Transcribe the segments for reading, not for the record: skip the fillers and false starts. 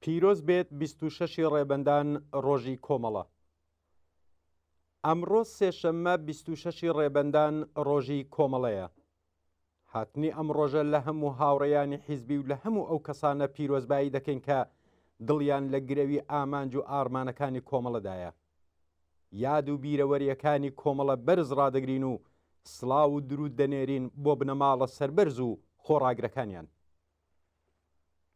پیرۆز بێت 26 ی ڕێبەندان ڕۆژی کۆمەڵە. ئەمڕۆ سێشەممە 26 ی ڕێبەندان ڕۆژی کۆمەڵەیە. هاتنی ئەم ڕۆژە لە هەموو هاوڕێیانی حیزبی و لە هەموو ئەو کەسانە پیرۆزبایی دەکەین کە دڵیان لە گرەوی ئامانج و ئاڕمانەکانی کۆمەڵەدایە. یاد و بیرەوەرییەکانی کۆمەڵە بەرز ڕادەگرین و سڵاو و دروود دەنێرین بۆ بنەماڵە سەربەرز و خۆڕاگرەکانیان.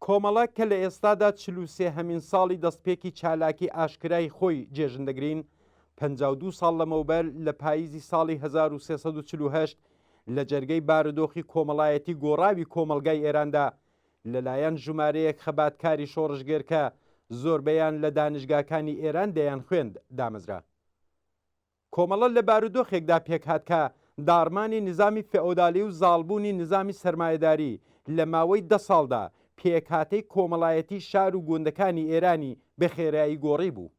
کۆمەڵە کە لە ئێستادا 43 هەمین ساڵی دەستپێکی چالاکی ئاشکرای خۆی جێژن دەگرین، 52 ساڵ لەمەوبەر لە پاییزی ساڵی 1348 لە جەرگەی بارودۆخی کۆمەڵایەتی گۆڕاوی کۆمەڵگای ئێراندا لەلایەن ژمارەیەک خەباتکاری شۆڕشگێر کە زۆربەیان لە دانشگاکانی ئێران دەیانخوێند دامەزرا. کۆمەڵە لە بارودۆخێکدا پێکهات کە داڕمانی نیزامی فئۆدالی و زاڵبوونی نیزامی سەرمایەداری لە ماوەی دە ساڵدا پێکهاتەی کۆمەڵایەتی شار و گوندەکانی ئێرانی بە خێرایی گۆڕیبوو.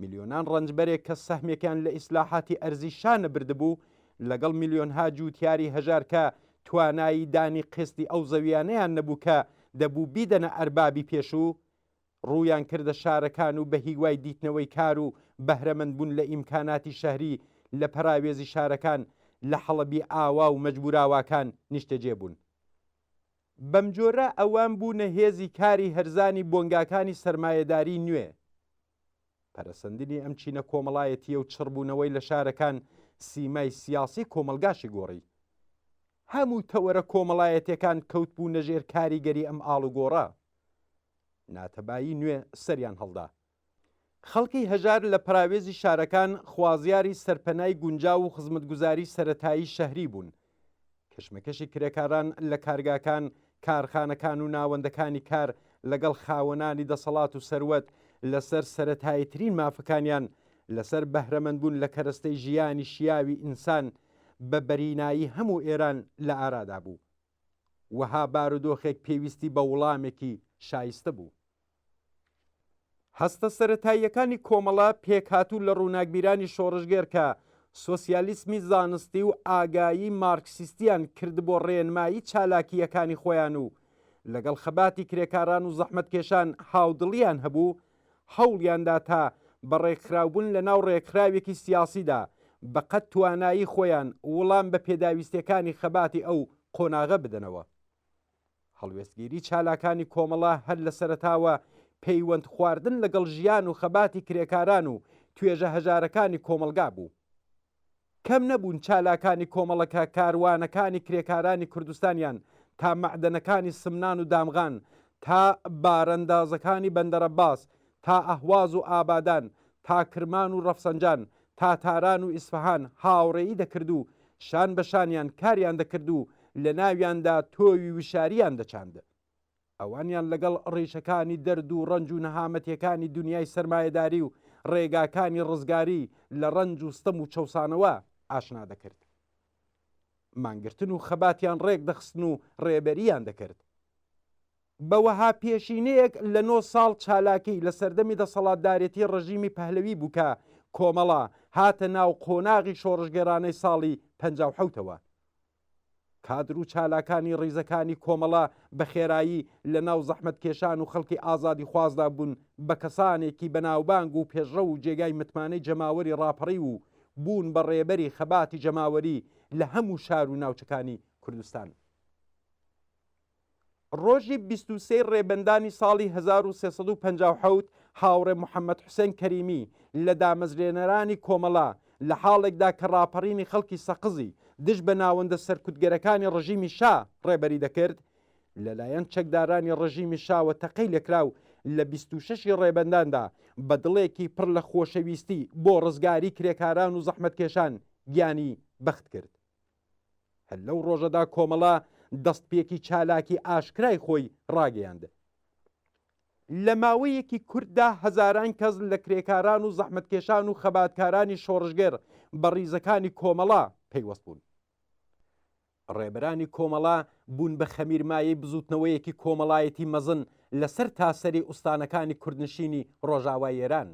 ملیۆنان ڕەنجبەرێک کە سەهمێکیان لە ئیسلاحاتی ئەرزی شا نەبردبوو، لەگەڵ ملیۆنها جووتیاری هەژار کە توانایی دانی قێستی ئەو زەوییانەیان نەبوو کە دەبوو بیدەنە ئەربابی پێشوو، ڕوویان کردە شارەکان و بە هیوای دیتنەوەی کار و بەهرەمەند بوون لە ئیمکاناتی شەهری لە پەراوێزی شارەکان لە حەڵەبی ئاوا و مەجبوراواکان نیشتەجێ بوون. بەمجۆرە ئەوان بوونە هێزی کاری هەرزانی بۆنگاکانی سەرمایەداریی نوێ. پەرەسەندنی ئەم چینە کۆمەڵایەتییە و چڕبوونەوەی لە شارەکان سیمای سیاسی کۆمەڵگاشی گۆڕی. هەموو تەوەرە کۆمەڵایەتیەکان کەوتبوونە ژێر کاریگەری ئەم ئاڵوگۆڕە. ناتەبایی نوێ سەریان هەڵدا. خەڵکی هەژار لە پەراوێزی شارەکان خوازیاری سەرپەنای گونجاو و خزمەتگوزاری سەرەتایی شەهری بوون. کەشمەکەشی کرێکاران لە کارگاکان، کارخانەکان و ناوەندەکانی کار لەگەڵ خاوەنانی دەسەڵات و سەروەت لەسەر سەرەتاییترین مافەکانیان، لەسەر بەهرەمەندبوون لە کەرەستەی ژیانی شیاوی ئینسان بە بەرینایی هەموو ئێران لە ئارادا بوو. وەها بارودۆخێک پێویستی بە وڵامێکی شایستە بوو. هەستە سەرەتاییەکانی کۆمەڵە پێکهاتوو لە ڕووناکبیرانی شۆڕشگێر کە سۆسیالیسمی زانستی و ئاگایی مارکسیستیان کردبۆ ڕێنمایی چالاکییەکانی خۆیان و لەگەڵ خەباتی کرێکاران و زەحمەتکێشان هاودڵیان هەبوو، هەوڵیاندا تا بە ڕێکخراوبوون لە ناو ڕێکخراوێکی سیاسیدا بە قەد توانایی خۆیان وڵام بە پێداویستیەکانی خەباتی ئەو قۆناغە بدەنەوە. هەڵوێستگیری چالاکانی کۆمەڵە هەر لە سەرەتاوە پەیوەند خواردن لەگەڵ ژیان و خەباتی کرێکاران و توێژە هەژارەکانی کۆمەڵگا بوو. کەم نەبوون چالاکانی کۆمەڵە کە کاروانەکانی کرێکارانی کوردستانیان تا مەعدەنەکانی سمنان و دامغان، تا بارەندازەکانی بەندەرەباس، تا ئەهواز و ئابادان، تا کرمان و ڕەفسەنجان، تا تاران و ئیسفەهان هاوڕێی دەکرد و شان بە شانیان کاریان دەکرد و لە ناویاندا تۆوی وشارییان دەچاند. ئەوانیان لەگەڵ ڕیشەکانی دەرد و ڕەنج و نەهامەتیەکانی دونیای سەرمایەداری و ڕێگاکانی ڕزگاری لە ڕەنج و ستەم و چەوسانەوە ئاشنا دەکرد. مانگرتن و خەباتیان ڕێک دەخستن و ڕێبەرییان دەکرد. بە وەها پێشینەیەک لە نۆ ساڵ چالاکی لە سەردەمی دەسەڵاتدارێتی ڕژیمی پەهلەوی بوو کە کۆمەڵە هاتە ناو قۆناغی شۆڕشگێڕانەی ساڵی پەنجاوحەوتەوە. کادر و چالاکانی ڕیزەکانی کۆمەڵە بە خێرایی لە ناو زەحمەتکێشان و خەڵکی ئازادیخوازدا بوون بە کەسانێکی بەناوبانگ و پێشڕەو و جێگای متمانەی جەماوەری ڕاپەڕیو و بوون بە ڕێبەری خەباتی جەماوەری لە هەموو شار و ناوچەکانی کوردستان. ڕۆژی 23 ڕێبەندانی ساڵی 1357 هاوڕێ محەممەد حوسێن کەریمی لە دامەزرێنەرانی کۆمەڵە لە حاڵێکدا کە ڕاپەڕینی خەڵکی سەقزی دژ بە ناوەندە سەرکوتگەرەکانی ڕژیمی شا ڕێبەری دەکرد، لەلایەن چەکدارانی ڕژیمی شاوە تەقەی لێکرا و لە 26 ی ڕێبەنداندا بە دڵێکی پڕ لە خۆشەویستی بۆ ڕزگاری کرێکاران و زەحمەتکێشان گیانی بەخت کرد. هەر لەو ڕۆژەدا کۆمەڵە دەستپێکی چالاکی ئاشکرای خۆی ڕاگەیاند. لە ماوەیەکی کورتدا هەزاران کەس لە کرێکاران و زەحمەتکێشان و خەباتکارانی شۆڕشگێڕ بە ڕیزەکانی کۆمەڵە پەیوەست بوون. ڕێبەرانی کۆمەڵە بوون بە خەمیرمایەی بزووتنەوەیەکی کۆمەڵایەتی مەزن لە سەرتاسەری ئوستانەکانی کوردنشینی ڕۆژاوای ئێران.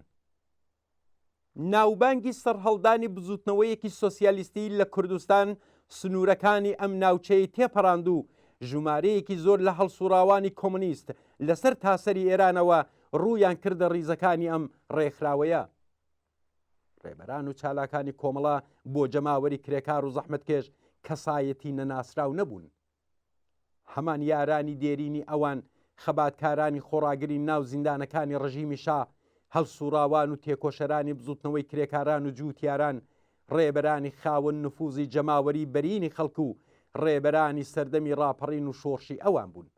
ناوبانگی سەرهەڵدانی بزووتنەوەیەکی سۆسیالیستی لە کوردستان سنوورەکانی ئەم ناوچەیەی تێپەڕاند و ژومارەیەکی زۆر لە هەڵسوڕاوانی کۆمۆنیست لە سەر تاسەری ئێرانەوە ڕوویان کردە ڕیزەکانی ئەم ڕێکخراوەیە. ڕێبەران و چالاکانی کۆمەڵە بۆ جەماوەری کرێکار و زەحمەتکێش کەسایەتی نەناسراو نەبوون. هەمان یارانی دێرینی ئەوان، خەباتکارانی خۆڕاگری ناو زیندانەکانی ڕژیمی شا، هەڵسوڕاوان و تێکۆشەرانی بزوتنەوەی کرێکاران و جووتیاران، ڕێبەرانی خاوەن نفوزی جەماوەری بەرینی خەڵک و ڕێبەرانی سەردەمی ڕاپەڕین و شۆڕشی ئەوان بوون.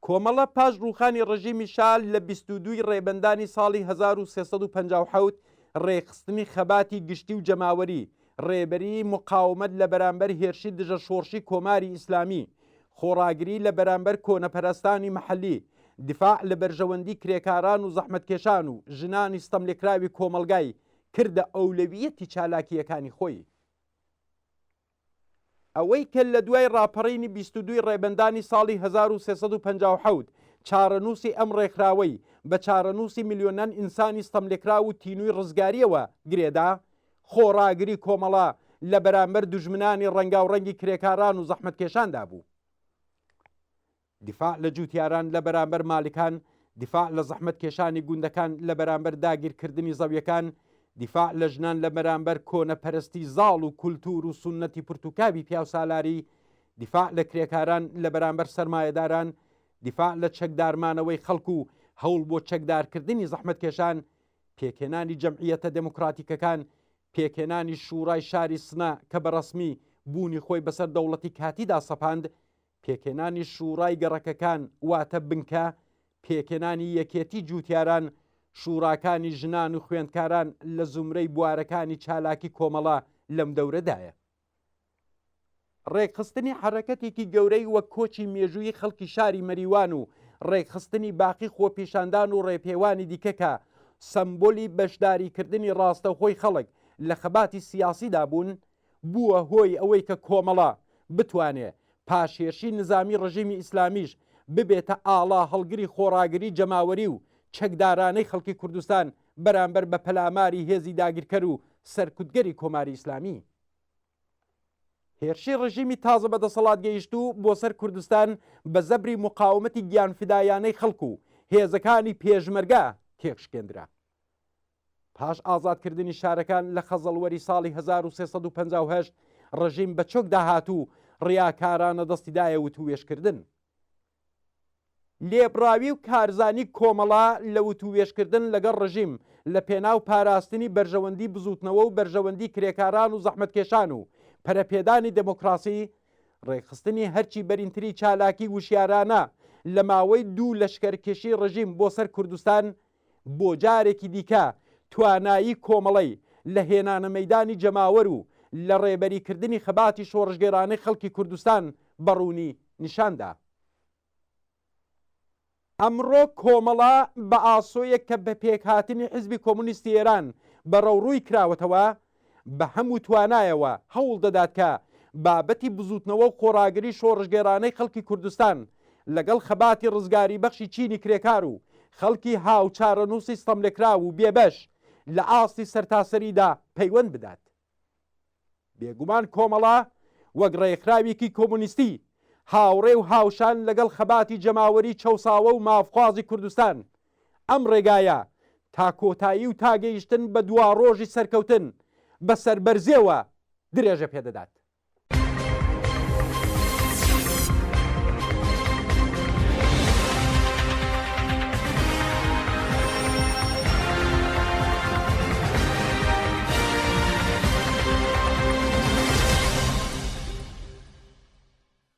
کۆمەڵە پاش ڕووخانی ڕژیمی شا لە 22 ی ڕێبەندانی ساڵی 1357 ڕێکخستنی خەباتی گشتی و جەماوەری، ڕێبەریی موقاومەت لە بەرامبەر هێرشی دژە شۆڕشی کۆماری ئیسلامی، خۆڕاگری لە بەرامبەر کۆنەپەرستانی مەحەلی، دیفاع لە بەرژەوەندی کرێکاران و زەحمەتکێشان و ژنانی ستەملێکراوی کۆمەڵگای کردە ئەولەوییەتی چالاکییەکانی خۆی. ئەوەی کە لە دوای ڕاپەڕینی 22 ی ڕێبەندانی ساڵی 1357 چارەنووسی ئەم ڕێکخراوەی بە چارەنووسی ملیۆنان ئینسانی ستەملێکراو و تینووی ڕزگارییەوە گرێدا، خۆڕاگری کۆمەڵە لە بەرامبەر دوژمنانی ڕەنگاوڕەنگی کرێکاران و زەحمەتکێشاندا بوو. دیفاع لە جووتیاران لە بەرامبەر مالکان، دیفاع لە زەحمەتکێشانی گوندەکان لە بەرامبەر داگیرکردنی زەویەکان، دیفاع لە ژنان لە بەرامبەر کۆنەپەرستی زاڵ و کولتوور و سوننەتی پرتوکاوی پیاوسالاری، دیفاع لە کرێکاران لە بەرامبەر سەرمایەداران، دیفاع لە چەکدارمانەوەی خەڵک و هەوڵ بۆ چەکدارکردنی زەحمەتکێشان، پێکهێنانی جەمعیەتە دێموکراتیکەکان، پێکهێنانی شووڕای شاری سنە کە بە ڕەسمی بوونی خۆی بەسەر دەوڵەتی کاتیدا سەپاند، پێکهێنانی شوڕای گەڕەکەکان واتە بنکە، پێکهێنانی یەکێتی جووتیاران، شوڕاکانی ژنان و خوێندکاران لە زومرەی بوارەکانی چالاکی کۆمەڵە لەم دەورەدایە. ڕێکخستنی حەرەکەتێکی گەورەی وەک کۆچی مێژوویی خەڵکی شاری مەریوان و ڕێکخستنی باقی خۆپیشاندان و ڕێپێوانی دیکە کە سەمبۆلی بەشداریکردنی ڕاستەوخۆی خەڵک لە خەباتی سیاسیدا بوون، بووە هۆی ئەوەی کە کۆمەڵە بتوانێ پاش هێرشی نزامی ڕژیمی ئیسلامیش ببێتە ئاڵا هەڵگری خۆڕاگری جەماوەری و چەکدارانەی خەڵکی کوردستان بەرامبەر بە پەلاماری هێزی داگیرکەر و سەرکوتگەری کۆماری ئیسلامی. هێرشی ڕژیمی تازە بەدەسەڵات گەیشتوو بۆ سەر کوردستان بە زەبری موقاومەتی گیانفدایانەی خەڵک و هێزەکانی پێشمەرگە تێکشکێندرا. پاش ئازادکردنی شارەکان لە خەزەڵوەری ساڵی 1358 ڕژیم بە چۆکدا هات و ڕیاکارانە دەستی دایە وتووێژکردن. لێبڕاوی و کارزانی کۆمەڵە لە وتووێژکردن لەگەڵ ڕژیم لە پێناو پاراستنی بەرژەوەندی بزووتنەوە و بەرژەوەندی کرێکاران و زەحمەتکێشان و پەرەپێدانی دێمۆکڕاسی، ڕێکخستنی هەرچی بەرینتری چالاکی وشیارانە لە ماوەی دوو لەشکەرکێشی ڕژیم بۆ سەر کوردستان بۆ جارێکی دیکە توانایی کۆمەڵەی لە هێنانە مەیدانی جەماوەر و لە ڕێبەری کردنی خەباتی شۆڕشگێرانەی خەڵکی کوردستان بە ڕوونی نیشان دا. ئەمڕۆ کۆمەڵە بە ئاسۆیەک کە بە پێکهاتنی حیزبی کۆمۆنیستی ئێران بەڕەوڕووی کراوەتەوە، بە هەموو توانایەوە هەوڵ دەدات کە بابەتی بزووتنەوە و خۆڕاگری شۆڕشگێڕانەی خەڵکی کوردستان لەگەڵ خەباتی ڕزگاریبەخشی چینی کرێکار و خەڵکی هاوچارەنووسی ستەملێکراو و بێبەش لە ئاستی سەرتاسەریدا پەیوەند بدات. بێگومان کۆمەڵە وەک ڕێکخراوێکی کۆمۆنیستی هاوڕێ و هاوشان لەگەڵ خەباتی جەماوەری چەوساوە و مافخوازی کوردستان ئەم ڕێگایە تا کۆتایی و تا گەیشتن بە دواڕۆژی سەرکەوتن بە سەربەرزیەوە درێژە پێدەدات.